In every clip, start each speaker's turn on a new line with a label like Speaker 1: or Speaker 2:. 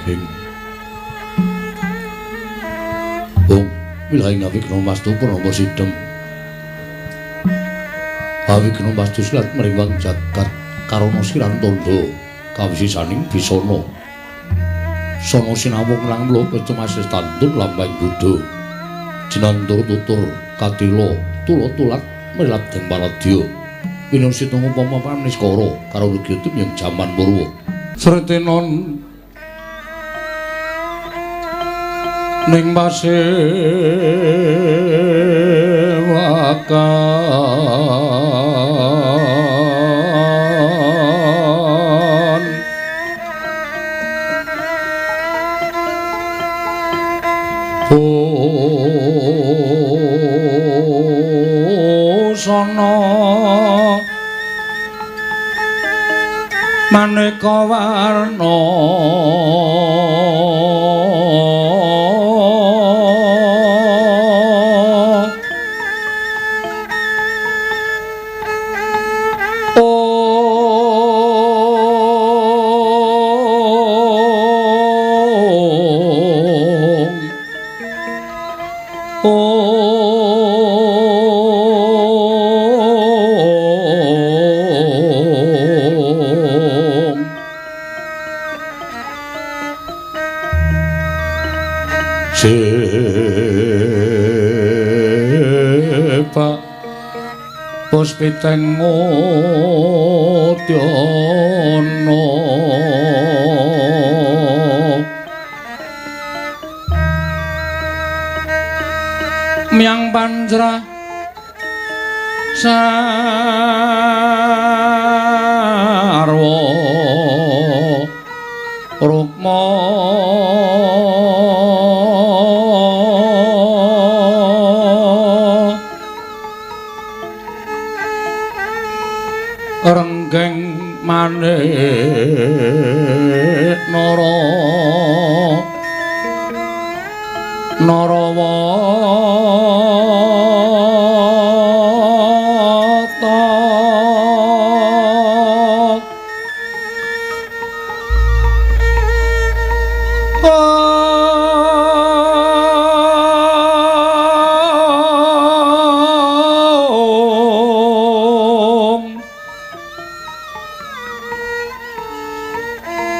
Speaker 1: daging. Om wilayah Awigna Mastu Purnama Sidem. Awigna Mastu silat mriwang jagat karana siran tandha kawisisaning bisana. Sana sinawung lang mloka cemasih tandun lambang Buddha. Jinantur tutur katila tula tulat mrilat den paradya. Winasita upama pamniskara karo lugyutim ing jaman purwa. Sretenon ning pasewakan busana maneka warna sepak puspiteng udyana miang panjra sarwa rukma renggeng manik nara narawata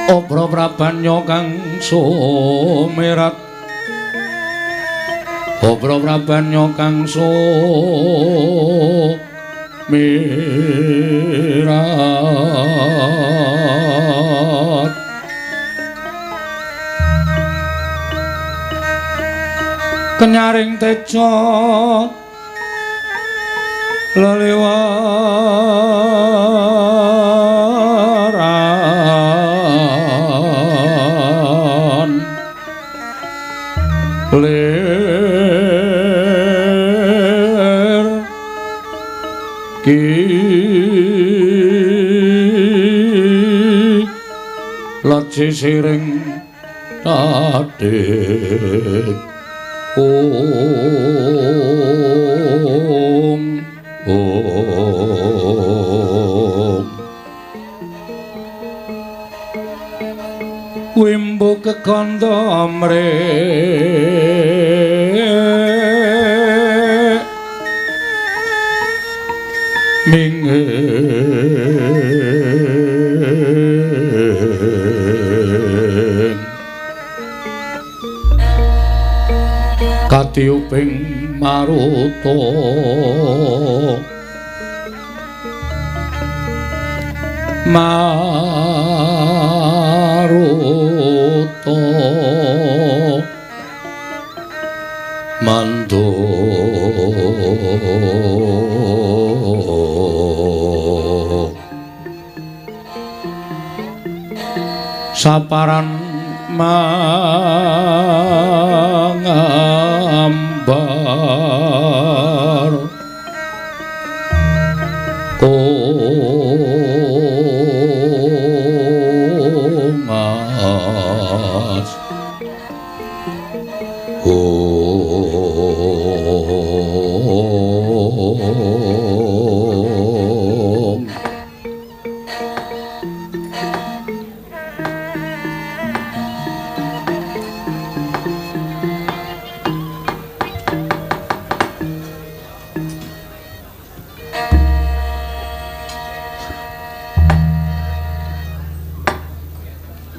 Speaker 1: Obra prabanya kang sumirat Obra prabanya kang sumirat Kenyaring teja leliwaran lir ki laci siring tadit om om wimbo kekandha amre minging katiyuping maruta maruta mandu saparan mangambar kongas om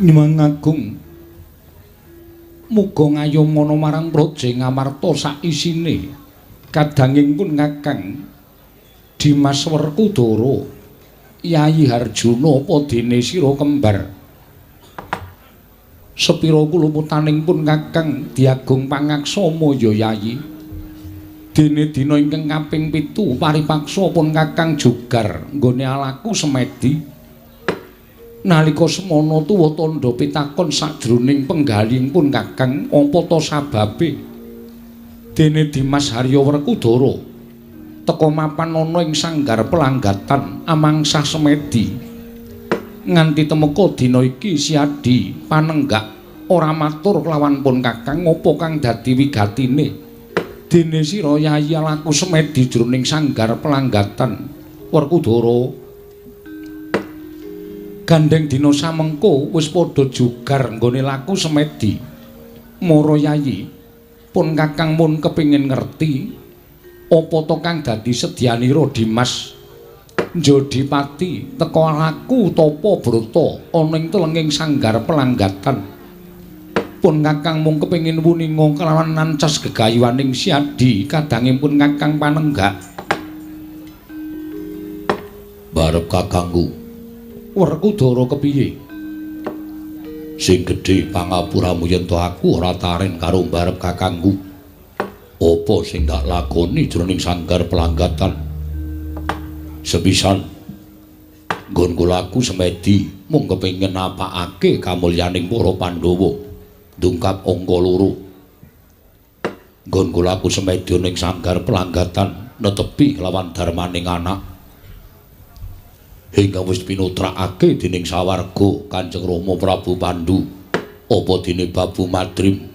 Speaker 1: Nyuwun muga ngayomana marang Praja Ngamarta saisine kadanging pun Kakang Dimas Werkudara Yayi Harjuna apa dene sira kembar sepira kuluputaning pun Kakang Diagung Pangaksama ya Yayi dene dina ingkang kaping 7 paripaksa pun Kakang jugar nggone alaku semedi nalika semana tuwa tandha pitakon sajroning penggalihing pun Kakang apa ta sababe dene Dimas Harya Werkudara teka mapan ana ing sanggar pelanggatan amangsah semedi nganti temeka dina iki Siadi panenggak ora matur kelawan pun Kakang apa kang dadi wigatine dene sira Yayi laku semedi jroning sanggar pelanggatan Werkudara gandeng dina samengko wis padha jugar nggone laku semedi mara Yayi pun Kakang mun kepengin ngerti apa to kang dadi sedyanira Dimas Jodipati teka laku tapa brata ana ing telenging sanggar pelanggatan pun Kakang mung kepengin wuninga kelawan nancas gegayuhaning Siadi kadangipun Kakang panenggak
Speaker 2: barep kakangku
Speaker 1: Werkudara kepiye
Speaker 2: sing gedhe pangapuramu yen to aku ora taren karo barep kakangku apa sing tak lakoni jroning sanggar pelanggatan sepisan nggonku laku semedi mung kepengin napakake kamulyaning para Pandhawa ndungkap angka 2 nggonku laku semedi ning sanggar pelanggatan netepi lawan darmaning anak hingga wis pinutrakake dening sawarga Kanjeng Rama Prabu Pandu apa dene Babu Madrim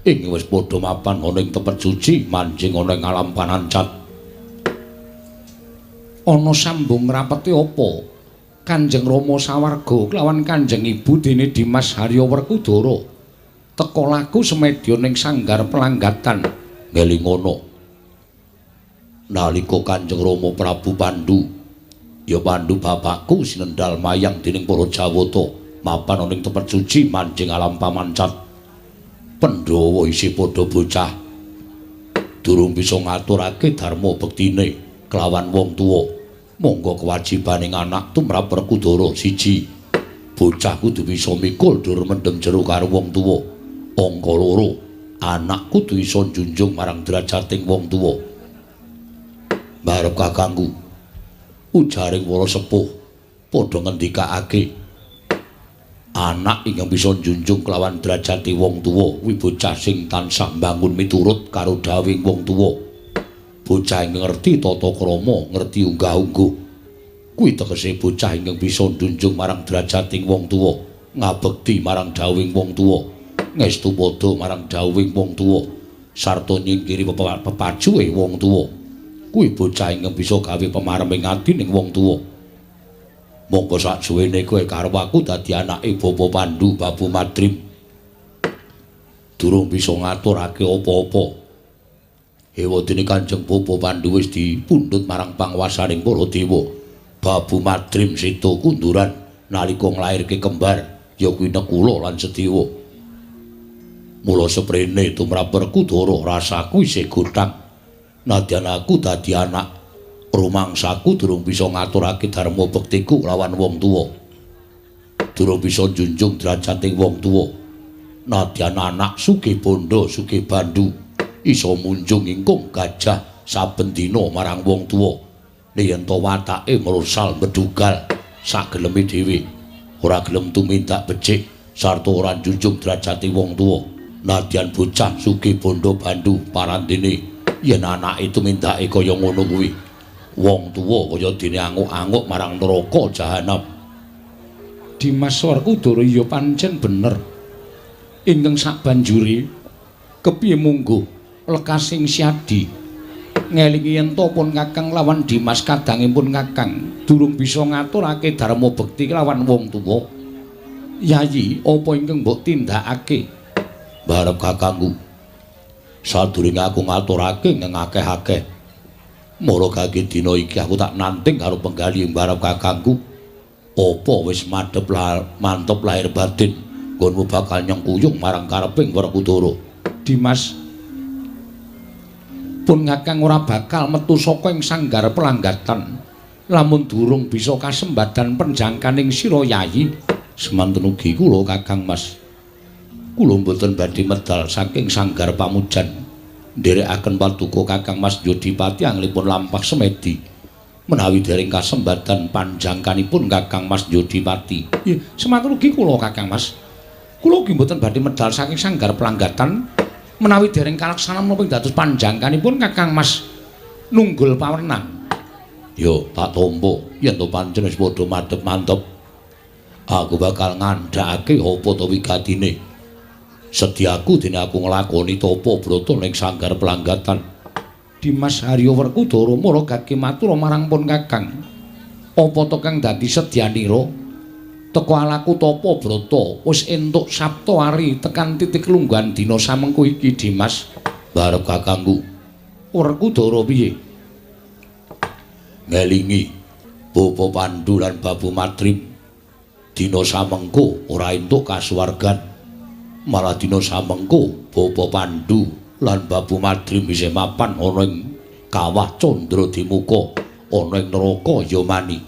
Speaker 2: ing wis padha mapan ana ing tepet suci manjing ana ing alam panancat
Speaker 1: ana sambung rapete apa Kanjeng Rama sawarga kelawan Kanjeng Ibu dene Dimas Harya Werkudara teka laku semedya ning sanggar pelanggatan
Speaker 2: ngelingono nalika Kanjeng Rama Prabu Pandu ya Pandu bapakku sinendal mayang dening para Jawata mapan ana ing tepet suci manjing alam pamancat Pandhawa isih padha bocah durung bisa ngaturake dharma bektine kelawan wong tuwa monggo kewajibaning anak tumrap Werkudara siji bocah kudu bisa mikul dur mendem jero karo wong tuwa angka 2 anak kudu iso njunjung marang derajating wong tuwa barep kakangku ujaring para sepuh padha ngendikake anak ingkang bisa njunjung kelawan derajate wong tuwa kuwi bocah sing tansah mbangun miturut karo dawuhing wong tuwa bocah ingkang ngerti tata krama ngerti unggah-ungguh kuwi tegese bocah ingkang bisa njunjung marang derajating wong tuwa ngabekti marang dawuhing wong tuwa ngestu padha marang dawuhing wong tuwa sarta nyingkiri pepajuhe wong tuwa kuwi bocah ingkang bisa gawe pemareming ati ning wong tuwa. Monggo saksuwene kowe karo aku dadi anake Bapa Pandu Babu Madrim. Durung bisa ngaturake apa-apa. Ewadene Kanjeng Bapa Pandu wis dipundhut marang panguwasaning para dewa. Babu Madrim seda kunduran nalika nglairke kembar ya kuwi Nekula lan Sedewa. Mula seprene tumrap Werkudara rasaku isih gothang. Nadyan aku dadi anak rumangsaku durung bisa ngaturake dharma bektiku lawan wong tuwa. Durung bisa njunjung derajating wong tuwa. Nadyan anak sugih bondo, sugih bandu, iso munjung ingkung gajah saben dina marang wong tuwa. Yen to watake mrosal medugal sageleme dhewe, ora gelem tumindak becik sarta ora njunjung derajate wong tuwa. Nadyan bocah sugih bondo bandu parandene yen anake tumindake kaya ngono kuwi, wong tuwa kaya dene anguk-anguk marang neraka jahanam.
Speaker 1: Dimas Werkudara ya pancen bener. Ingkang sabanjure kepiye mungguh lekasing Siadi ngelingi yen to pun Kakang lawan Dimas kadangipun Kakang durung bisa ngaturake dharma bekti lawan wong tuwa. Yayi, apa ingkang mbok tindakake?
Speaker 2: Barep kakangku, sadurunge aku ngaturake ngakeh-akeh, mara gage dina iki aku tak nanting karo penggalih barep kakangku. Apa wis madhep mantep lahir batin nggonmu bakal nyengkuyung marang kareping Werkudara?
Speaker 1: Dimas, pun Kakang ora bakal metu saka ing sanggar pelanggatan lamun durung bisa kasembadan penjangkaning sira Yayi.
Speaker 2: Semanten ugi kula Kakang Mas. Kula mboten badhe medal saking sanggar pamujan. Nderekaken paduka Kakang Mas Yodipati anglipun lampah semedi. Menawi dereng kasembadan panjangkanipun Kakang Mas Yodipati.
Speaker 1: Nggih, semanten ugi kula Kakang Mas. Kula ugi mboten badhe medal saking sanggar pelanggatan menawi dereng kalaksanan menapa dados panjangkanipun Kakang Mas nunggul pawenang.
Speaker 2: Yo tak tampa yen to pancen wis padha madhep mantep. Aku bakal ngandhakake apa to wigatine. Sediaku dene aku nglakoni tapa brata ning sanggar pelanggatan.
Speaker 1: Dimas Haryo Werkudara mara gage matur marang pun Kakang. Apa to kang dadi sedyanira? Teka alaku tapa brata wis entuk sabta ari tekan titik lungguhan dina samengko iki Dimas.
Speaker 2: Barep kakangku.
Speaker 1: Werkudara piye?
Speaker 2: Ngelingi Bapa Pandu lan Babu Madrim dina samengko ora entuk kasuwargan. Malah dina samengko Bapa Pandu lan Babu Madrim isih mapan ana ing kawah Candra Dimuka ana ing neraka Yamani.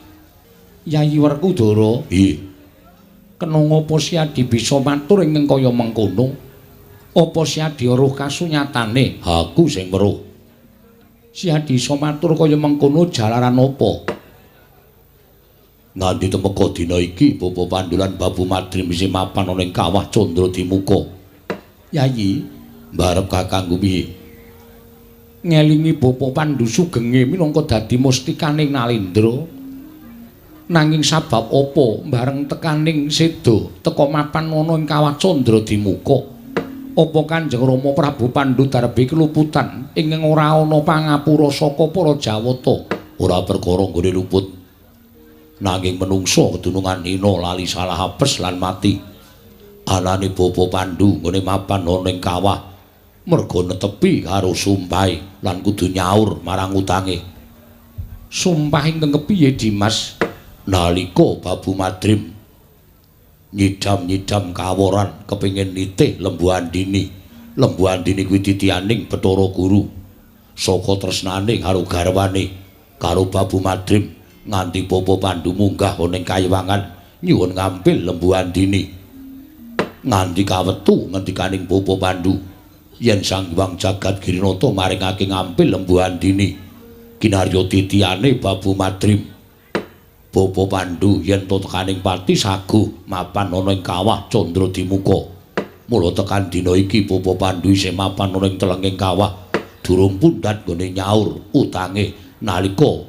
Speaker 1: Yayi Werkudara,
Speaker 2: nggih.
Speaker 1: Kena ngapa Siadi bisa matur ingkang kaya mengkono? Apa Siadi weruh kasunyatane?
Speaker 2: Aku sing weruh.
Speaker 1: Siadi iso matur kaya mengkono jalaran apa?
Speaker 2: Nganti temeka dina iki Bapa Pandu lan Babu Madrim isih mapan ana ing kawah Candra Dimuka.
Speaker 1: Yayi,
Speaker 2: mbarep kakangku piye?
Speaker 1: Ngelingi Bapa Pandu sugenge minangka dadi mustikaning Nalendra. Nanging sabab apa bareng tekaning seda teka mapan ana ing kawah Candra Dimuka? Apa Kanjeng Rama Prabu Pandu darbe keluputan ingkang ora ana pangapura saka para Jawata?
Speaker 2: Ora perkara nggone luput. Nanging menungsa kedunungan hina lali salah apes lan mati. Anane Bapa Pandu nggone mapan ana ing kawah merga netepi karo sumpahe lan kudu nyaur marang utange.
Speaker 1: Sumpah ingkang kepiye Dimas?
Speaker 2: Nalika Babu Madrim nyidam-nyidam kaworan kepengin nitih Lembu Andini. Lembu Andini kuwi titianing Bathara Guru. Saka tresnane karo garwane karo Babu Madrim nganti Bapa Pandu munggah ana ing kayiwangan nyuwun ngampil Lembu Andini. Nganti kawetu ngendikaning Bapa Pandu yen Sang Hyang Jagat Girinata maringake ngampil Lembu Andini kinarya titiane Babu Madrim. Bapa Pandu yen to tekaning pati saguh mapan ana ing kawah Candra Dimuka. Mula tekan dina iki Bapa Pandu isih mapan ana ing telenging kawah durung pundhat nggone nyaur utange nalika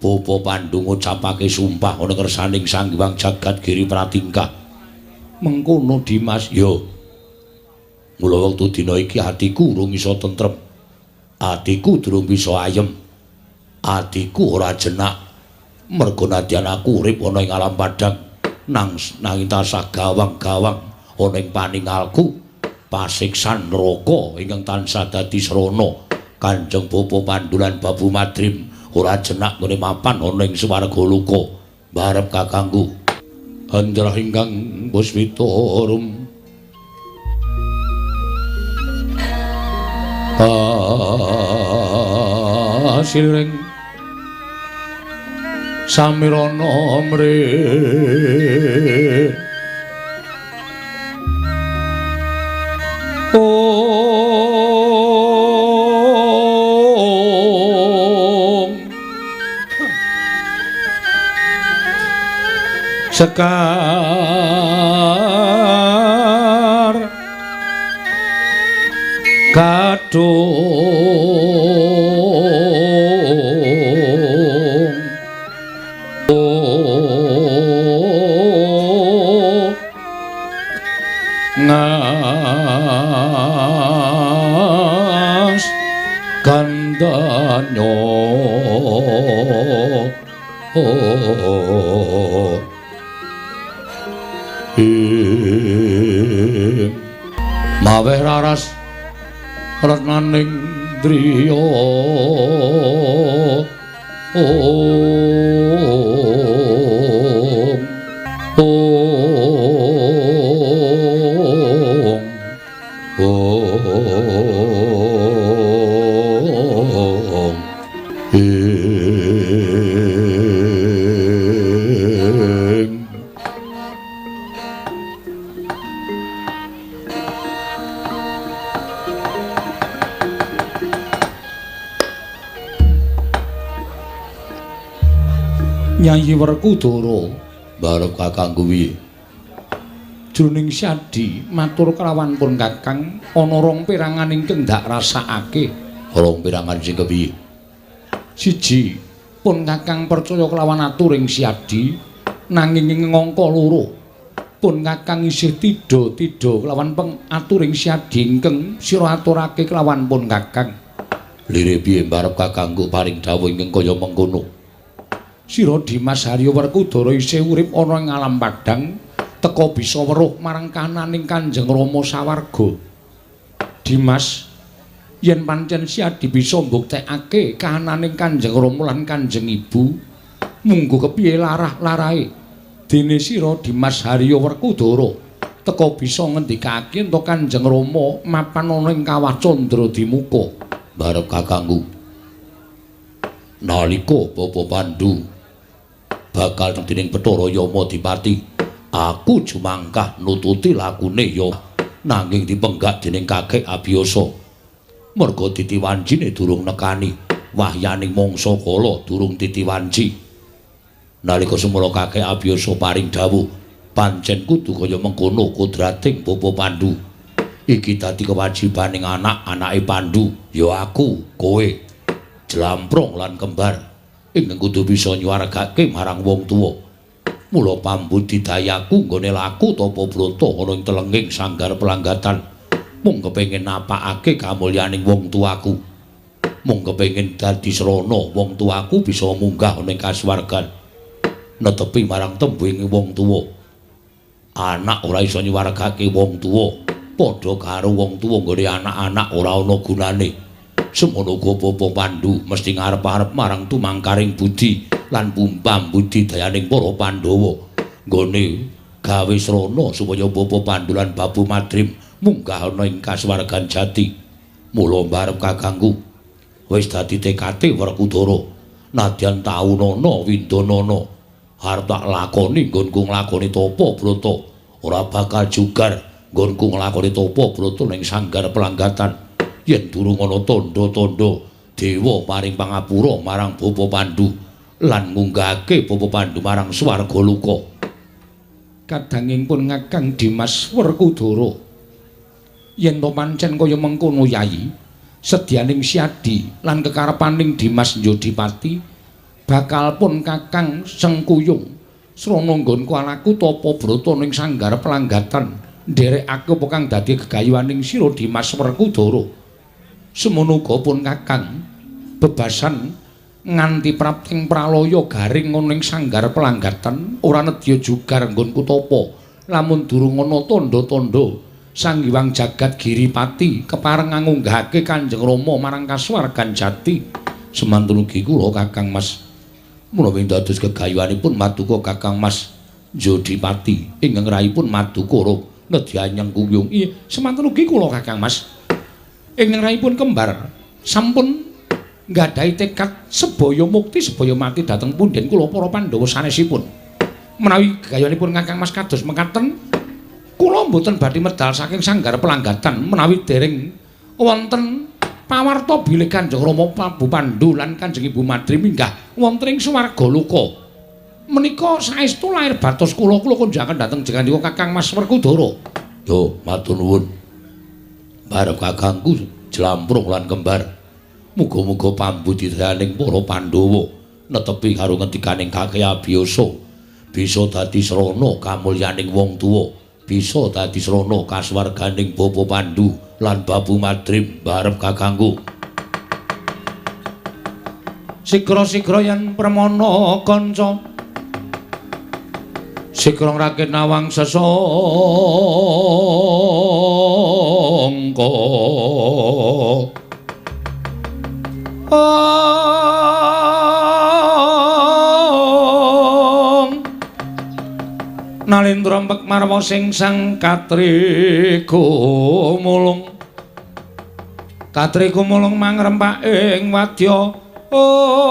Speaker 2: Bapa Pandu ngucapake sumpah ana ngersaning Sang Hyang Jagat Giri Pratingkah.
Speaker 1: Mengkono Dimas?
Speaker 2: Yo. Mula wektu dina iki atiku urung iso tentrem. Atiku durung bisa ayem. Atiku ora jenak. Merga nadyan aku urip ana ing alam padhang nang nanging tansah gawang-gawang ana ing paningalku pasiksan neraka ingkang tansah dadi srana Kanjeng Bapa Pandu lan Babu Madrim ora jenak nggone mapan ana ing swarga loka. Barep kakangku
Speaker 1: Andrah ingkang Puswita Rum Asiring Samirana mre Om Sekar Kadung Ngas gandanyo ing maweh raras retnaning driya om. Ing Nyayi Werkudara barep kakangku piye? Jroning Syadi matur kelawan pun kakang ana rong perangan ingkang ndak rasakake. Rong perangan sing kepiye? Siji, pun kakang percaya kelawan aturing Syadi nanging ing angka loro pun kakang isih tidha-tidha kelawan pengaturing Syadi ingkang sira aturake kelawan pun kakang. Lire piye barep kakangku paring dawuh ingkang kaya mengkono? Sira Dimas Haryo Werkudara isih urip ana ing alam padhang teka bisa weruh marang kananing Kanjeng Rama sawarga. Dimas, yen pancen Syadi bisa mbuktekake kananing Kanjeng Rama lan Kanjeng Ibu, munggo kepiye larah-larahe dene sira Dimas Haryo Werkudara teka bisa ngendikake ento Kanjeng Rama mapan ana ing kawah Candra Dimuka. Barep kakangku, nalika Bapa Pandu bakal dening Bathara Yama Dipati, aku jumangkah nututi lakune ya nanging dipenggak dening kakek Abiyasa. Merga titiwancine durung nekani, wahyaning mangsa kala durung titiwanci. Nalika semana kakek Abiyasa paring dawuh, pancen kudu kaya mengkono kodrating Bapa Pandu. Iki dadi kewajibaning anak-anake Pandu, ya aku, kowe, Jlamprong lan kembar ingkang kudu bisa nyuwargake marang wong tuwa. Mula pambudidayaku nggone laku tapa brata ana ing telenging sanggar pelanggatan mung kepengin napakake kamulyaning wong tuaku. Mung kepengin dadi srana wong tuaku bisa munggah ana ing kasuwargan. Netepi marang tembunge wong tuwa. Anak ora iso nyuwargake wong tuwa, padha karo wong tuwa nggone anak-anak ora ana gunane. Semono uga Bapa Pandu mesti ngarep-arep marang tumangkaring budi lan pambudidayaning para Pandhawa nggone gawe srana supaya Bapa Pandu lan Babu Madrim munggah ana ing kasuwargan jati. Mula mbarep kakangku wis dadi tekate Werkudara, nadyan taunana windanana arep tak lakoni nggonku nglakoni tapa brata, ora bakal jugar nggonku nglakoni tapa brata ning sanggar pelanggatan yen durung ana tandha-tandha dewa paring pangapura marang Bapa Pandu lan ngunggahake Bapa Pandu marang swarga loka. Kadanging pun ngakang Dimas Werkudara, yen to pancen kaya mengkono Yayi, sedyaning Syadi lan kekarepaning Dimas Njodipati bakal pun kakang sengkuyung srana nggonku alaku tapa brata ning sanggar pelanggatan nderekake apa kang dadi gegayuhaning sira Dimas Werkudara. Semono uga pun kakang bebasan nganti prapting pralaya garing ana ing sanggar pelanggatan ora nedya jugar nggonku tapa lamun durung ana tandha-tandha Sang Hyang Jagat Giripati kepareng ngunggahake Kanjeng Rama marang kasuwargan jati. Semantun ugi kula Kakang Mas menawi dados gegayuhanipun maduka Kakang Mas Jodipati ingkang rahipun maduka nedya nyengkuyung. Iya, semanten ugi kula Kakang Mas ingkang rahipun kembar sampun nggadahi tekad sebaya mukti sebaya mati dhateng punden kula para Pandhawa sanesipun. Menawi gegayuhanipun Kakang Mas kados mekaten, kula mboten badhe medal saking sanggar pelanggatan menawi dereng wonten pawarta bilih Kanjeng Rama Prabu Pandu lan Kanjeng Ibu Madri minggah wonten ing swarga loka. Menika saestu lair batos kula, kula konjangan dhateng jengandika Kakang Mas Werkudara. Yo, matur nuwun. Barep kakangku Jlamprung lan kembar. Muga-muga pambudidayaning para Pandhawa netepi karo ngendikaning Kakek Abiyasa bisa dadi srana kamulyaning wong tuwa, bisa dadi srana kasuwarganing Bapa Pandu lan Babu Madrim. Barep kakangku. Sigra-sigra yen permana kanca, sigra ngrakit nawang sesangka. Nalendra mpek marwa sing sang katriga mulung. Katri kumulung mangrempak ing wadya ong.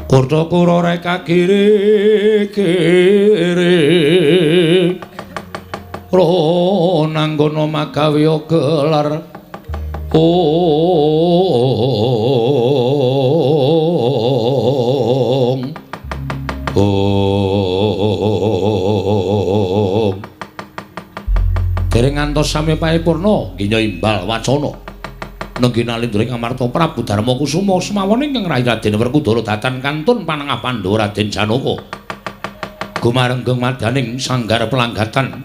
Speaker 1: Kurta kura reka kiri kiri ronanggono magawe gelar ong ong. Dereng ngantos sami paipurna ginya imbal wacana. Nenggi nalindra ing Amarta Prabu Darma Kusuma semawon ingkang rayi Raden Werkudara datan kantun panengah Pandhawa Raden Janaka. Gumarenggeng madaning sanggar pelanggatan.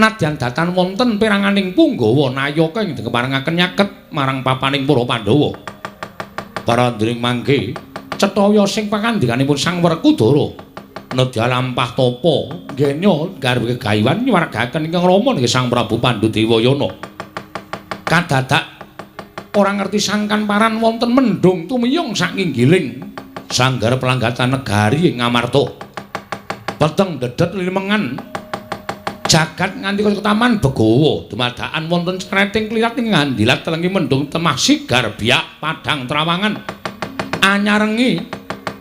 Speaker 1: Nadyan datan wonten peranganing punggawa nayaka ing keparengaken nyaket marang papaning para Pandhawa. Para ndring mangke cetha sing pakandikanipun Sang Werkudara. Nedya lampah tapa ngenya garwe gegayuhan nyuwargaken ingkang rama nggih Sang Prabu Pandhu Dewayana. Kadadak ora ngerti sangkan paran wonten mendhung tumiyung sakinggiling sanggar pelanggatan negari ing Ngamarta. Peteng dedet limengan jagat nganti kaya taman begawa dumadakan wonten creting klirat ing ngandilat telengi mendhung temah sigar biak padang trawangan anyarengi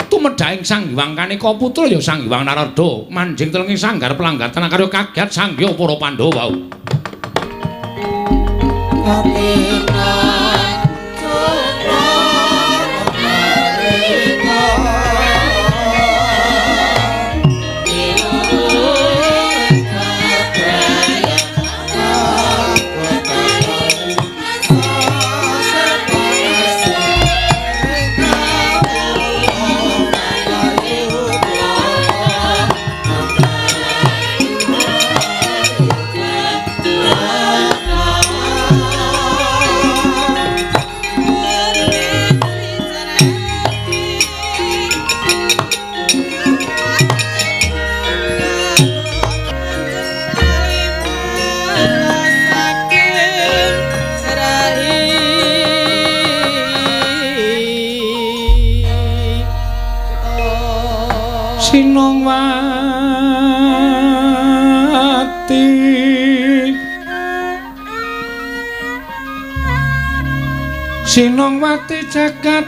Speaker 1: tumedhaing Sang Hyang Kaneka putra ya Sang Hyang Narada manjing telengi sanggar pelanggatan karya kaget sanggya para Pandhawa. Sinongwati jagat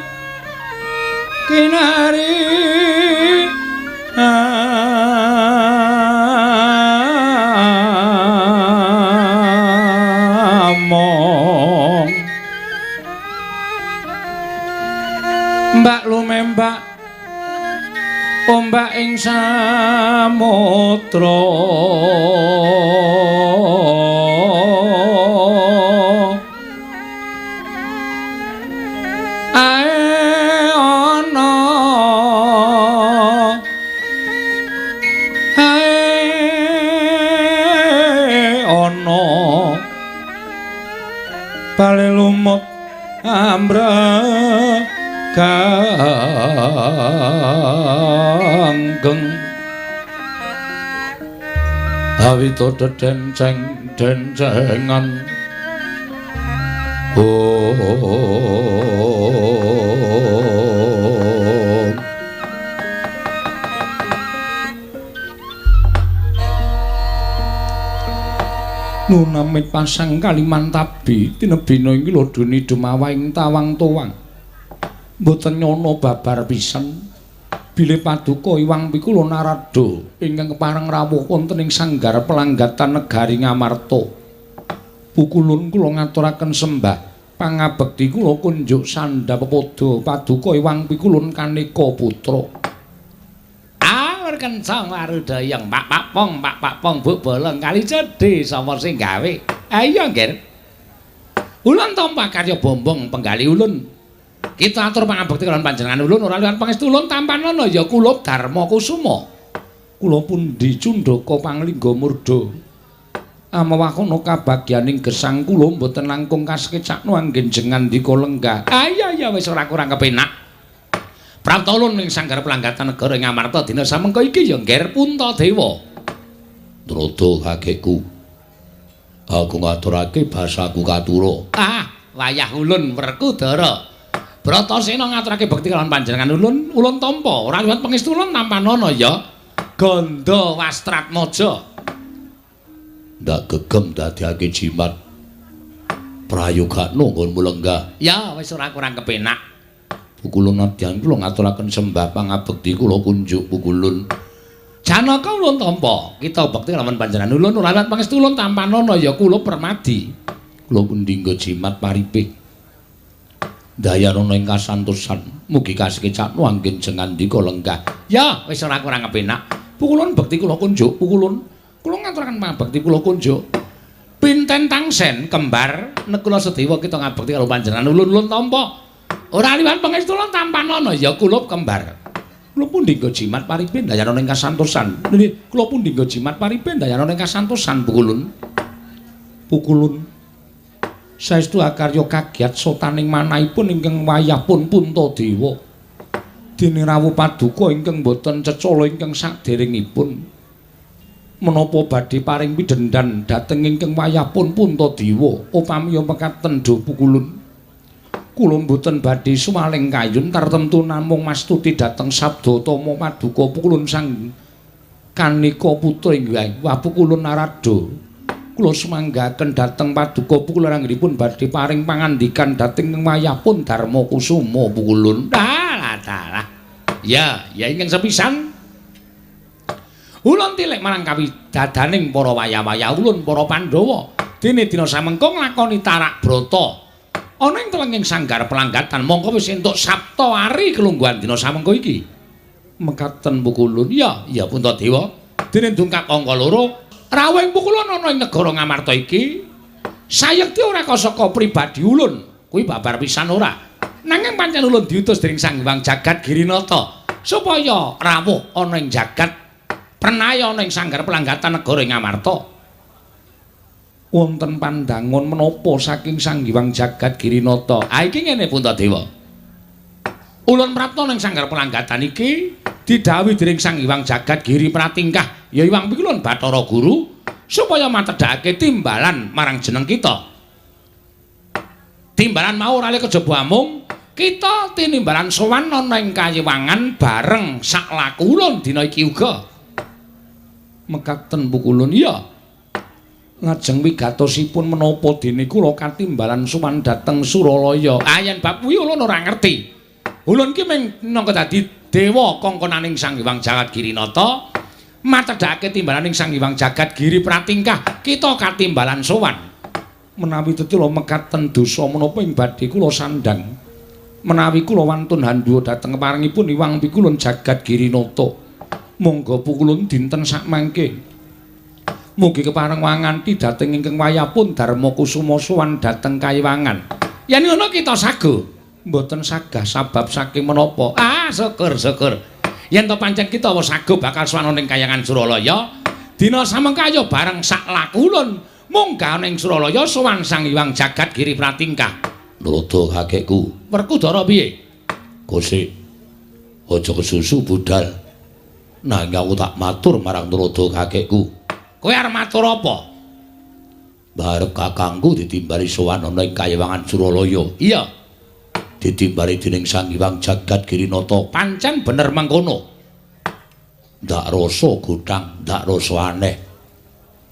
Speaker 1: kinari among mbak lumembak ombak ing samudra ae ana ae ana bale lumut ambre ganggeng awito dedenceng dencengan om. Nunamit pasang Kalimantabi tinebina iki lodoni dumawaing tawang-towang. Mboten nyono babar pisan bilih paduka Iwang Pikula Narada ingkang kepareng rawuh wonten ing sanggar pelanggatan negari Ngamarta. Pukulun kula ngaturaken sembah pangabekti kula kunjuk sandha pepodo paduka Iwang Pikulun Kaneka Putra.
Speaker 2: Awur kencang warudayang Pak Pak Pong Pak Pak Pong Bu Bolong kali cedhe sapa sing gawe. Ayo Ngger. Ulun tampa karya bombong penggali ulun. Kita atur pangabekti kalian panjenengan ulun ora liwat pangestu ulun tampanana ya kula Darma Kusuma.
Speaker 1: Kula pundi Cundaka Panglingga Murda. Amawakana kabagyaning gesang kula mboten langkung kasekecakno anggen jengandika lenggah.
Speaker 2: Ayo ya wis ora kurang kepenak. Prapta ulun ing sanggar pelanggatan negara ing Amarta dina samengko iki ya Ngger Puntadewa.
Speaker 1: Ndrodo kakekku. Aku ngaturake basaku katura.
Speaker 2: Ah, wayah ulun Werkudara. Bratasena ngaturake bekti kalawan panjenengan ulun, ulun tampa ora liwat pangestu ulun tampanana ya Gandha Wastratmaja. Ndak gegem dadekake jimat. Prayogakno nggonmu lenggah.
Speaker 1: Ya wis ora kurang kepenak.
Speaker 2: Pukulun nadyan kula ngaturaken sembah pangabekti kula kunjuk pukulun.
Speaker 1: Janaka ulun tampa, kita bekti lawan panjenengan ulun ora liwat pangestu ulun tampanana ya kula permadi.
Speaker 2: Kula pundhingga jimat paripih. Dayanana ing kasantosan, mugi kasekecakno anggen jengandika lenggah.
Speaker 1: Ya wis ora kurang kepenak. Pukulun bekti kula kunjuk, pukulun. Kula ngaturaken pangabekti kula kunjuk. Pinten tangsen kembar Nekula Sadewa kita ngabekti karo panjenengan ulun ulun tampa. Ora liwat pangestu ulun tampanana ya kula kembar.
Speaker 2: Kula pundhingga jimat paripih dayanana ing kasantosan. Nggih, kula pundhingga jimat paripih dayanana ing kasantosan pukulun. Pukulun. Saestu akarya kagiat sotaning manahipun ingkang wayahpun Puntadewa. Dene rawuh paduka ingkang boten cecala ingkang saderengipun. Menapa badhe paring pidhendan dhateng ingkang wayahpun Puntadewa upami mekaten do pukulun. Kula mboten badhe suwaling kayun tartemtu namung mastuti dhateng sabda tama paduka pukulun sang kanika putra inggih wah pukulun Narada. Kula sumanggaken dhateng paduka pukulun anggenipun badhe paring pangandikan dhateng wayahpun Darma Kusuma pukulun.
Speaker 1: Dalah dalah. Ya, ya ingkang sepisan. Ulun tilik marang kawidadaning para wayah-wayah ulun para Pandhawa. Dene dina samengko nglakoni tarak brata. Ana ing telenging sanggar pelanggatan mongko wis entuk Sapta Ari kelungguhan dina samengko iki.
Speaker 2: Mekaten pukulun.
Speaker 1: Ya, ya Puntadewa. Dene dungkap angka 2, rawuhing pukulun ana ing negara Ngamarta iki sayekti ora kasaka pribadi ulun. Kuwi babar pisan ora. Nanging pancen ulun diutus dening Sang Hyang Jagat Girinata supaya rawuh ana ing jagat prenaya ana ing sanggar pelanggatan negara Ngamarta.
Speaker 2: Wonten pandangon menapa saking Sang Hyang Jagat Girinata?
Speaker 1: Ah iki ngene Puntadewa. Ulun prapta ning sanggar pelanggatan iki didhawuhi dening Sang Hyang Jagat Giri Pratingkah ya Hyang Pikulun Bathara Guru supaya matedhakake timbalan marang jeneng kita. Timbalan mau ora kejaba amung kita tinimbalan sowan ana ing kayiwangan bareng sak laku ulun dina iki uga.
Speaker 2: Mekaten pukulun. Iya. Lajeng wigatosipun menapa dene kula katimbalan sowan dhateng Suralaya?
Speaker 1: Ah yen bab kuwi ulun ora ngerti. Ulun ki mung nangka dadi dewa kongkonaning Sang Hyang Jagat Girinata matedhakake timbalaning Sang Hyang Jagat Giri Pratingkah kita katimbalan sowan.
Speaker 2: Menawi tetula mekaten dosa menapa ing badhe kula sandhang. Menawi kula wantun handhuwa dhateng keparengipun Hyang Pikulun Jagat Girinata. Monggo pukulun dinten sakmangke. Mugi kepareng wanganti dhateng ingkang wayahpun Darma Kusuma sowan dhateng kayiwangan.
Speaker 1: Yen ngono kita sago.
Speaker 2: Mboten sagah sabab saking menapa?
Speaker 1: Ah syukur syukur. Yen to pancen kita wis sago bakal sowan ning kayangan Suralaya, dina samengko ayo bareng sak laku ulun munggah ning Suralaya sowan Sang Hyang Jagat Giri Pratingkah.
Speaker 2: Narada kakekku.
Speaker 1: Werkudara piye?
Speaker 2: Kosik. Aja kesusu budal. Nanging aku tak matur marang Narada kakekku.
Speaker 1: Kowe arep matur apa?
Speaker 2: Barep kakangku ditimbali sowan ana ing kayiwangan Suralaya.
Speaker 1: Iya.
Speaker 2: Ditimbali dening Sang Hyang Jagat Girinata.
Speaker 1: Pancen bener mengkono.
Speaker 2: Ndak rasa gothang, ndak rasa aneh.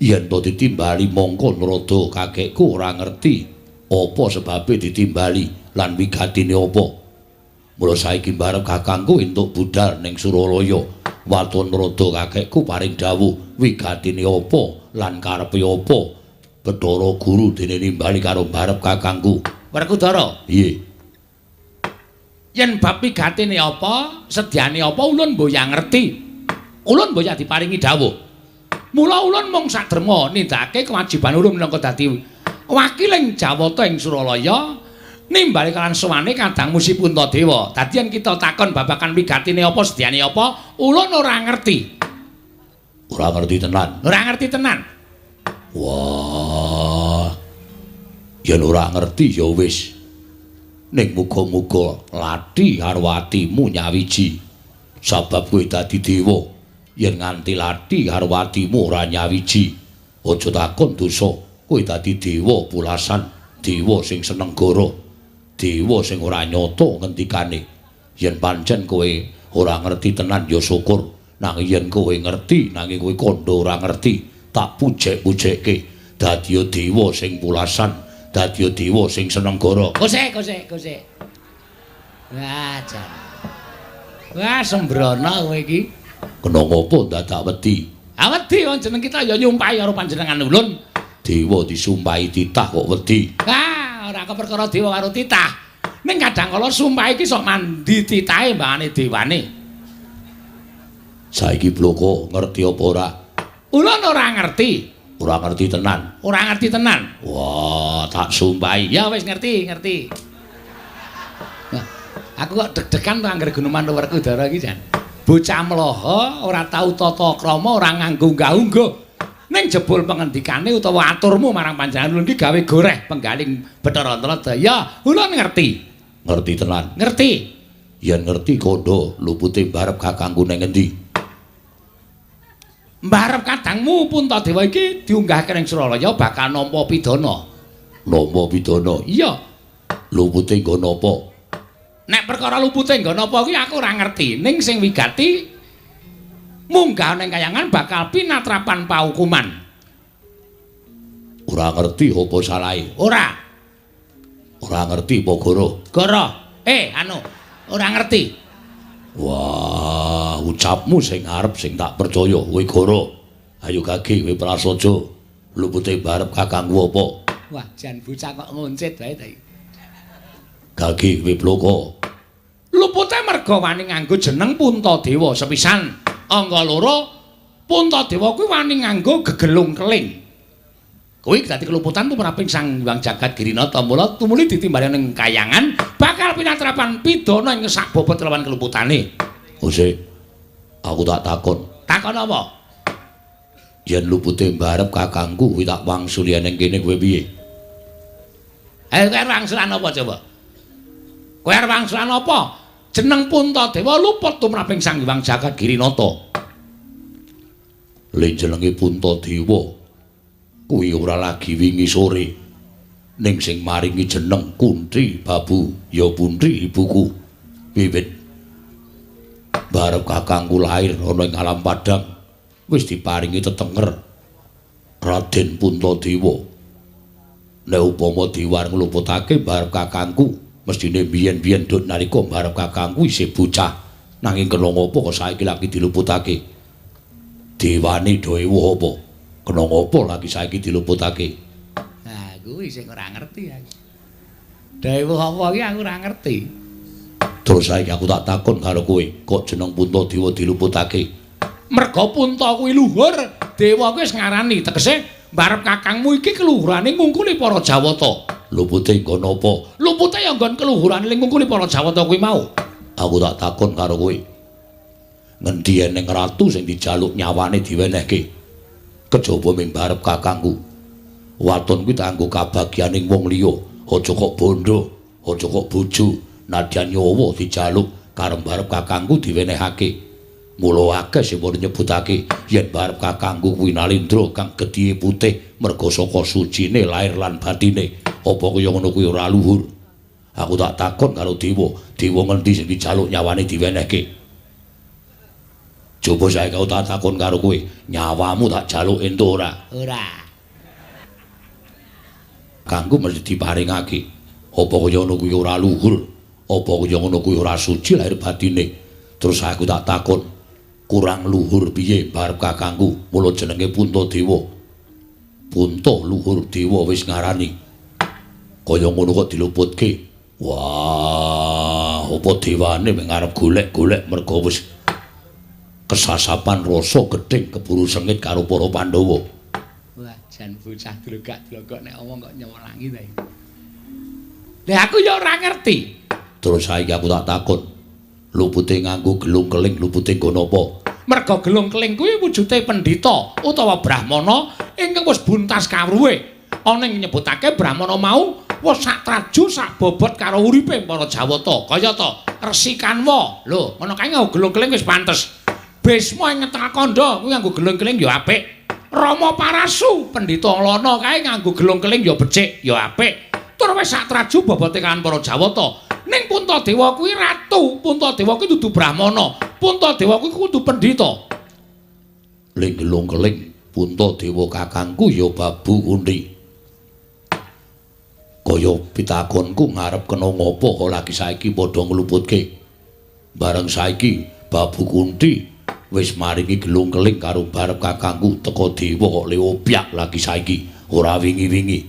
Speaker 2: Yen to ditimbali mongko Narada kakekku ora ngerti apa sebabe ditimbali lan wigatine apa. Mula saiki barep kakangku entuk budal ning Suralaya. Waton Narada kakekku paring dawuh wigatine apa lan karepe apa. Bathara Guru dene nimbali karo barep kakangku.
Speaker 1: Werkudara.
Speaker 2: Piye?
Speaker 1: Yen bab wigatine apa, sedyane apa ulun mboya ngerti. Ulun mboya diparingi dawuh. Mula ulun mung saderma nindakake kewajiban ulun minangka dadi wakiling Jawata ing Suralaya nimbali kalan sowane kadang Musi Puntadewa. Dadi yen kita takon babagan wigatine apa, sedyane apa, ulun ora ngerti.
Speaker 2: Ora ngerti tenan.
Speaker 1: Ora ngerti tenan.
Speaker 2: Wah. Yen ora ngerti ya wis. Ning muga-muga lathi karo atimu nyawiji. Sabab kowe dadi dewa. Yen nganti lathi karo atimu ora nyawiji, aja takon dosa. Kowe dadi dewa pulasan, dewa sing seneng goro, dewa sing ora nyata ngendikane. Yen pancen kowe ora ngerti tenan ya syukur. Nanging yen kowe ngerti, nanging kowe kandha ora ngerti, Tak pujek-pujekke dadi dewa sing pulasan, dadi dewa sing seneng gara.
Speaker 1: Kosek, kosek, kosek. Wah, jan. Wah, sembrono kowe iki.
Speaker 2: Kena ngopo dadak wedi?
Speaker 1: Ah wedi wong jeneng kita ya nyumpahi karo panjenengan ulun.
Speaker 2: Dewa disumpahi titah kok wedi.
Speaker 1: Ah, ora keperkara dewa karo titah. Ning kadang kala sumpah iki sok mandi titahe mbangane dewane.
Speaker 2: Saiki Bloko ngerti apa ora?
Speaker 1: Ulun ora ngerti.
Speaker 2: Ora ngerti tenan.
Speaker 1: Ora ngerti tenan.
Speaker 2: Wah, tak sumpahi.
Speaker 1: Ya wis ngerti, ngerti. Wah, aku kok deg-degan to angger guneman Werkudara iki jan. Bocah mloho ora tau tata krama, ora nganggo unggah-ungguh. Ning jebul pengendikane utawa aturmu marang panjenengan ulun iki gawe goreh penggaling Bathara Antarada. Ya, ulun ngerti.
Speaker 2: Ngerti tenan.
Speaker 1: Ngerti.
Speaker 2: Yen ngerti kandha lupute barep kakangku ning endi?
Speaker 1: Mbarep kadangmu Puntadewa iki diunggahke ning Suralaya bakal nampa pidana.
Speaker 2: Nampa pidana?
Speaker 1: Iya.
Speaker 2: Lupute nggon apa?
Speaker 1: Nek perkara lupute nggon apa kuwi aku ora ngerti. Ning sing wigati munggah ning kayangan bakal pinatrapan paukuman.
Speaker 2: Ora ngerti apa salahe?
Speaker 1: Ora.
Speaker 2: Ora ngerti apa goro?
Speaker 1: Goro. Ora ngerti.
Speaker 2: Wah, ucapmu sing arep sing tak percaya kowe goro. Ayo gage kowe prasaja. Lupute barep kakangku apa?
Speaker 1: Wah, jan bocah kok ngoncit wae ta iki.
Speaker 2: Gage kowe Bloko.
Speaker 1: Lupute merga wani nganggo jeneng Puntadewa sepisan. Angka loro, Puntadewa kuwi wani nganggo gegelung keling. Kuwi dadi keluputan tumraping Sang Hyang Jagat Girinata. Mula tumuli ditimbali ning kayangan bakal pinatrapan pidana ing sak bobot lawan keluputane.
Speaker 2: Ose, aku tak takon.
Speaker 1: Takon apa?
Speaker 2: Yen lupute mbarep kakangku kuwi tak wangsuli ning kene kowe piye?
Speaker 1: Ayo kowe wangsulan apa coba? Kowe arep wangsulan apa? Jeneng Puntadewa luput tumraping Sang Hyang Jagat Girinata.
Speaker 2: Le jenenge Puntadewa kuwi ora lagi wingi sore. Ning sing maringi jeneng Kunti Babu ya Puntri ibuku. Wiwit barep kakangku lahir ana ing alam padang wis diparingi tetenger Raden Puntadewa. Nek upama diwar ngluputake barep kakangku mestine biyen-biyen dut nalika barep kakangku isih bocah, nanging kena ngopo kok saiki lagi diluputake? Dewane do ewuh apa? Kena ngopo lagi saiki diluputake?
Speaker 1: Nah, kuwi sing ora ngerti aku. Dewuh apa iki aku ora ngerti.
Speaker 2: Terus saiki aku tak takon karo kowe, kok jeneng Puntadewa diluputake?
Speaker 1: Merga Punta kuwi luhur, dewa kuwi wis ngarani, tegese mbarep kakangmu iki keluhurane ngungkuli para Jawata.
Speaker 2: Lupute nggon apa?
Speaker 1: Lupute ya nggon keluhurane ngungkuli para Jawata kuwi mau.
Speaker 2: Aku tak takon karo kowe. Ngendi eneng ratu sing dijaluk nyawane diwenehke? Kejaba ming barep kakangku. Waton kuwi tak anggo kabagyaning wong liya, aja kok bondo, aja kok bojo, nadyan nyawa dijaluk karo barep kakangku diwenehake. Mula akeh sing padha nyebutake yen barep kakangku kuwi Nalindra kang gedhihe putih merga saka sucine lair lan batine. Apa kaya ngono kuwi ora luhur? Aku tak takon karo dewa, dewa ngendi sing dijaluk nyawane diwenehke? Coba saiki aku tak takon karo kowe, nyawamu tak jaluk entuk ora?
Speaker 1: Ora.
Speaker 2: Kanggo mesti diparingake. Apa kaya ngono kuwi ora luhur? Apa kaya ngono kuwi ora suci lahir batine? Terus aku tak takon, kurang luhur piye barep kakangku? Mula jenenge Puntadewa. Punta luhur dewa wis ngarani. Kaya ngono kok diluputke. Wah, apa dewane mung arep golek-golek merga wis kesasapan rasa gething keburu sengit karo para Pandhawa.
Speaker 1: Wah, jan bocah dlogak-dlogok nek omong kok nyewelangi ta iki. Lah aku ya ora ngerti.
Speaker 2: Terus saiki aku tak takon, lupute nganggo gelung keling lupute nggon apa?
Speaker 1: Merga gelung keling kuwi wujude pendhita utawa brahmana ingkang wis buntas kawruhe. Ana ing nyebutake brahmana mau wis sak traju sak bobot karo uripe para Jawata. Kayata Resi Kanwa. Lho, ngono kae nganggo gelung keling wis pantes. Bisma ing Ngetakandha kuwi nganggo gelung keling ya apik. Rama Parasu pendhita Lana kae nganggo gelung keling ya becik, ya apik. Tur wis sak traju bobote kan para Jawata. Ning Puntadewa kuwi ratu, Puntadewa kuwi dudu brahmana, Puntadewa kuwi kudu pendhita.
Speaker 2: Ling gelung keling Puntadewa kakangku ya Babu Kunthi. Kaya pitakonku ngarep kena ngopo kok lagi saiki padha ngluputke. Bareng saiki Babu Kunthi wis maringi gelung keling karo barep kakangku teka dewa kok leopyak lagi saiki ora wingi-wingi.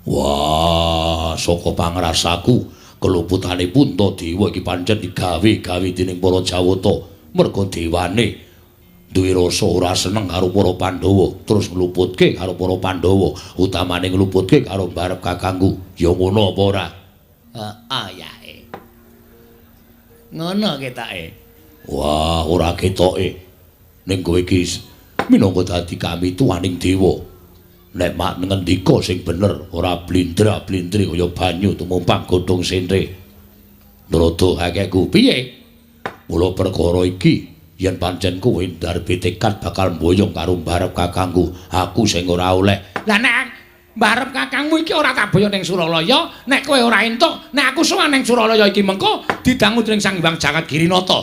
Speaker 2: Wah, saka pangrasaku keluputane Puntadewa iki pancen digawe-gawe dening para Jawata. Merga dewane duwe rasa ora seneng karo para Pandhawa, terus ngluputke karo para Pandhawa, utamane ngluputke karo barep kakangku. Ya ngono apa ora?
Speaker 1: Heeh, yae. Ngono ketoke.
Speaker 2: Wah, ora ketoke. Ning kowe iki minangka dadi kamituwaning dewa. Nek mak ngendika sing bener, ora blindra-blindri kaya banyu tumumpang godhong sentre. Nrada kakekku piye? Mula perkara iki yen pancen kowe ndarbe tekad bakal mboyong karo mbarep kakangku, aku sing ora oleh.
Speaker 1: Lah nek mbarep kakangmu iki ora tak boyong ning Suralaya, nek kowe ora entuk, nek aku sowan ning Suralaya iki mengko didangu dening Sang Hyang Jagat Girinata.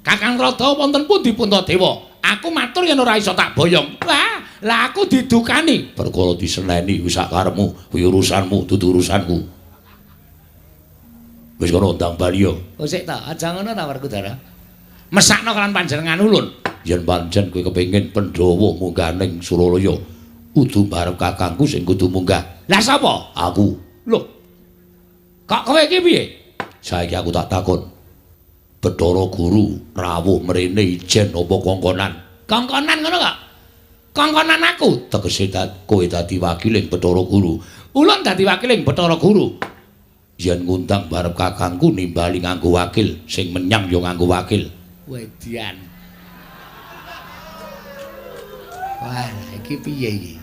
Speaker 1: Kakang Radha wonten pundi Puntadewa? Aku matur yen ora iso tak boyong. Wah, lah aku didukani.
Speaker 2: Perkara diseneni wis sak karepmu, kuwi urusanmu, dudu urusanku. Wis kono ndang bali yo.
Speaker 1: Oh sik ta, aja ngono ta Werkudara. Mesakno kan panjenengan ulun.
Speaker 2: Yen pancen kowe kepengin Pandhawa munggah ning Suralaya, kudu barep kakangku sing kudu munggah.
Speaker 1: Lah sapa?
Speaker 2: Aku.
Speaker 1: Lho. Kok kowe iki piye?
Speaker 2: Saiki aku tak takon. Bathara Guru rawuh mrene ijen apa kongkonan?
Speaker 1: Kongkonan ngono kok. Kongkonan aku.
Speaker 2: Tegese kowe dadi wakiling Bathara Guru.
Speaker 1: Ulun dadi wakiling Bathara Guru.
Speaker 2: Yen ngundang barep kakangku nimbali nganggo wakil, sing menyang ya nganggo wakil.
Speaker 1: Wedian. Wah, iki piye iki?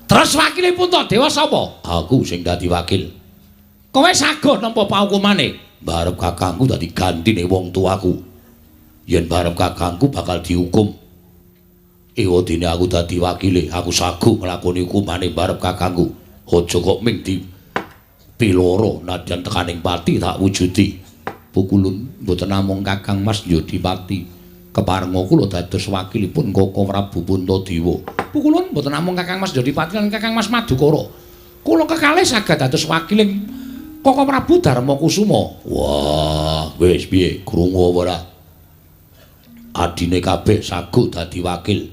Speaker 1: Terus wakile Puntadewa sapa?
Speaker 2: Aku sing dadi wakil.
Speaker 1: Kowe saguh nampa paukumane?
Speaker 2: Barep kakangku dadi gantine wong tuaku. Yen barep kakangku bakal dihukum. Ewadene aku dadi wakile, aku saguh nglakoni hukumane barep kakangku. Aja kok ming di piloro nadyan tekaning pati tak wujudi. Pukulun mboten namung Kakang Mas Yodipati. Keparenga kula dados wakilipun Koko Prabu Puntadewa.
Speaker 1: Pukulun mboten namung Kakang Mas Yodipati lan Kakang Mas Madukara. Kula kekalih saged dados wakiling Koko Prabu Darmakusuma.
Speaker 2: Wah, wis piye krungu apa ora? Adine kabeh saguh dadi wakil.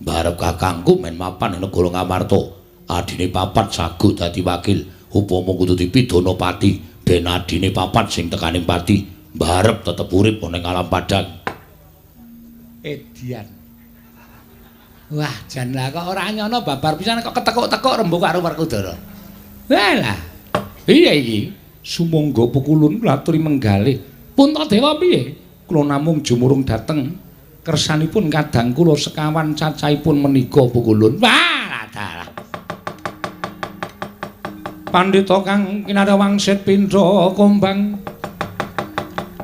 Speaker 2: Barep kakangku men mapan ing negara Ngamarta. Adine papat saguh dadi wakil. Upama kudu dipidana pati, ben adine papat sing tekaning pati, barep tetep urip ana ing alam padang.
Speaker 1: Edian. Wah, jan lah kok ora nyono babar pisan kok ketekuk-tekuk rembug karo Werkudara. Walah. Piye iki? Sumangga pukulun kula aturi menggalih. Puntadewa piye? Kula namung jumurung dhateng kersanipun kadang kula sekawan cacahipun menika pukulun. Wah, dalah. Pandhita kang kinarya wangsit pindha kumbang.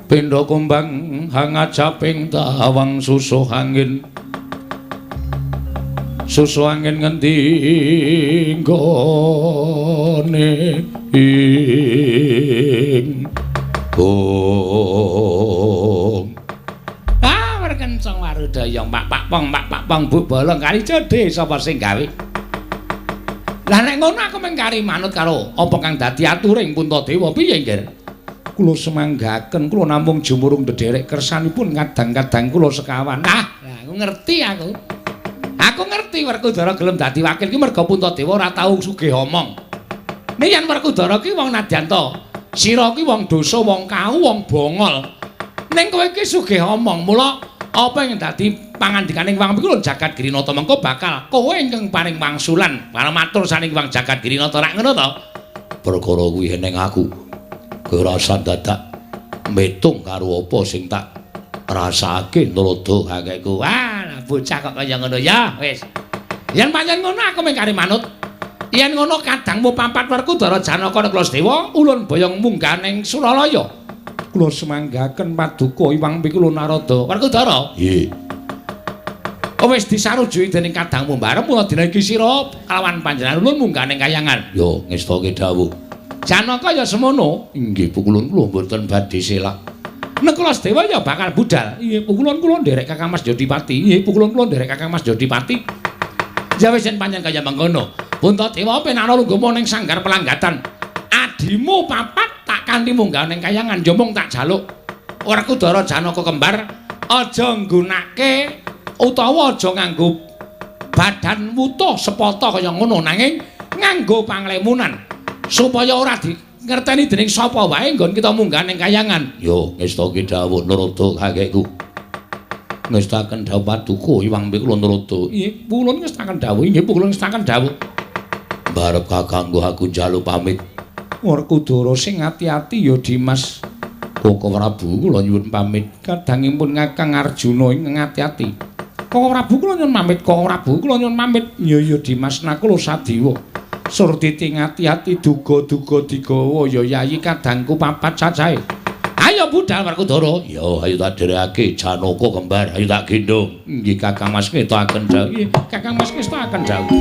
Speaker 1: Pindha kumbang hangajaping tawang susuh angin. Susuh angin ngendi nggone ing bong. Ah, werkenceng warudaya pak pak pong pak pak pong bu bolong kali jodhe sapa sing gawe. Lah nek ngono aku mung kari manut karo apa kang dadi aturing Puntadewa piye nggih? Kula semanggaken kula namung jumurung ndederek kersanipun kadang-kadang kula sekawan. Ah, aku ngerti aku. Aku ngerti Werkudara gelem dadi wakil ki merga Puntadewa ora tau sugih omong. Nek yen Werkudara ki wong nadyan ta, sira ki wong dosa, wong kau, wong bongol. Ning kowe ki sugih omong, mula apa yang dadi pangandikaning Wang Pikulun Jagat Girinata mengko bakal kowe ingkang paring wangsulan para matur saning Wang Jagat Girinata rak ngono to?
Speaker 2: Perkara kuwi eneng aku. Kowe ora usah dadak metung karo apa sing tak rasake nrada kakekku.
Speaker 1: Wah, bocah kok kaya ngono ya, wis. Yen pancen ngono aku mung kari manut. Yen ngono kadangmu papat Werkudara Janaka Nakula ulun boyong munggah ning Suralaya. Kula semanggaken paduka Iwang Pikulun Narada. Werkudara?
Speaker 2: Nggih.
Speaker 1: Wis disarujuki dening kadangmu bareng mula dina iki sira kalawan panjenengan ulun munggah ning kayangan.
Speaker 2: Yo ngestake dawuh.
Speaker 1: Janaka ya semono.
Speaker 2: Inggih pukulun kula mboten badhe selak.
Speaker 1: Nakula Sadewa ya bakal budal. Inggih pukulun kula nderek Kakang Mas Jodipati. Inggih pukulun kula nderek Kakang Mas Jodipati. Ya wis yen pancen kaya mengkono. Puntadewa penana lungguhmu ning sanggar pelanggatan. Adimu papat tak kanthi munggah ning kayangan ya mung tak jaluk. Werkudara Janaka kembar aja nggunake utawa aja nganggo badan wutuh sepata kaya ngono nanging nganggo panglemunan supaya ora di ngerteni dening sapa wae nggon kita munggah ning kayangan. Yo ngestake dawuh Narada kakekku. Ngestaken dawuh paduka Iwang Pikula Narada. Nggih, kula ngestaken dawuh. Nggih, kula ngestaken dawuh. Barep kakangku aku njaluk pamit. Werkudara sing ati-ati ya Dimas. Koko Prabu kula nyuwun pamit. Kadangipun Kakang Arjuna ing ati-ati. Koko Prabu kula nyuwun pamit. Koko Prabu kula nyuwun pamit. Ya ya Dimas Nakula Sadewa. Surtiti ngati-ati duga-duga digawa ya yayi kadangku papat cacahe. Ayo budal Werkudara. Ya ayo tak dherekake Janaka kembar, ayo tak gendhong. Nggih Kakang Mas ngetokaken dawuh. Nggih Kakang Mas ngetokaken dawuh.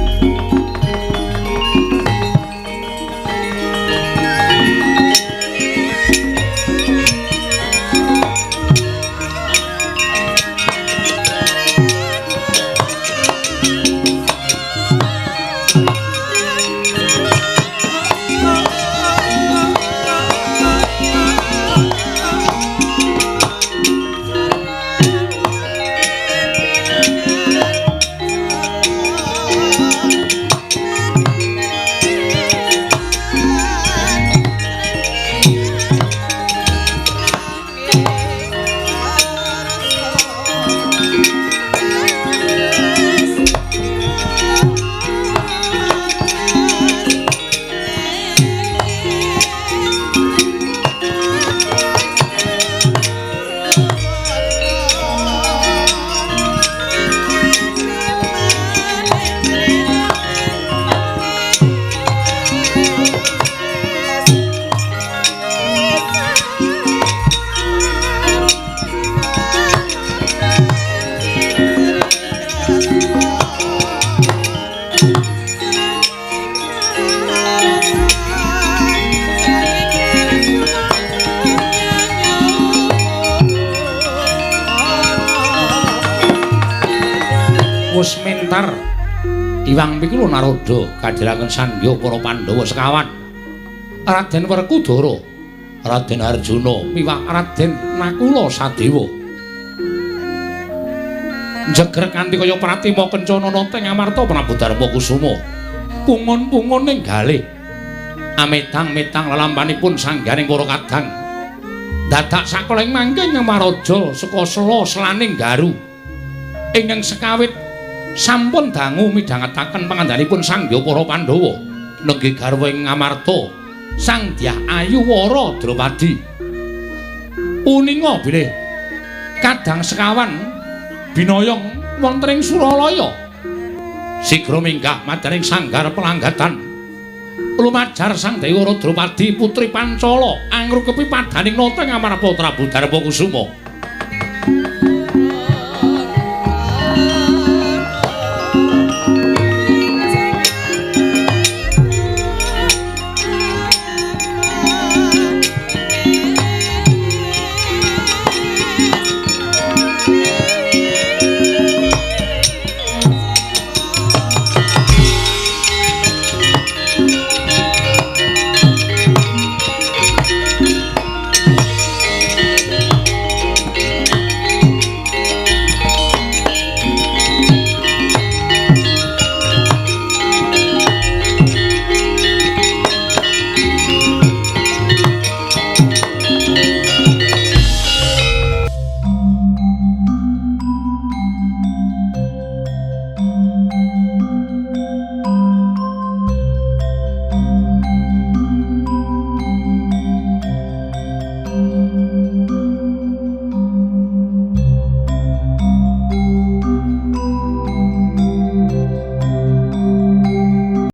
Speaker 1: Wis mentar Iwang Pikula Narada kadhiraken sandya para Pandhawa sekawan. Raden Werkudara, Raden Arjuna miwah Raden Nakula Sadewa. Jegrek kanthi kaya pratima kencana nata ing amarta Prabu Darma Kusuma. Pungun-pungun ing galih. Ametang-metang lelampanipun sanggaring para kadang. Dadak sakoling mangke Ngemaraja saka sela selaning garu. Ingkang sekawit sampun dangu midhangetaken pangandanipun sangya para Pandhawa nenggih garwa ing Ngamarta Sang Dyah Ayu Wara Drupadi. Uninga bilih kadang sekawan binayong wonten ing Suralaya. Sigra minggah madyaning sanggar pelanggatan. Lumajar Sang Dewa Drupadi putri Pancala angrukepi padaning nata ing amarpa Prabu Darma Kusuma.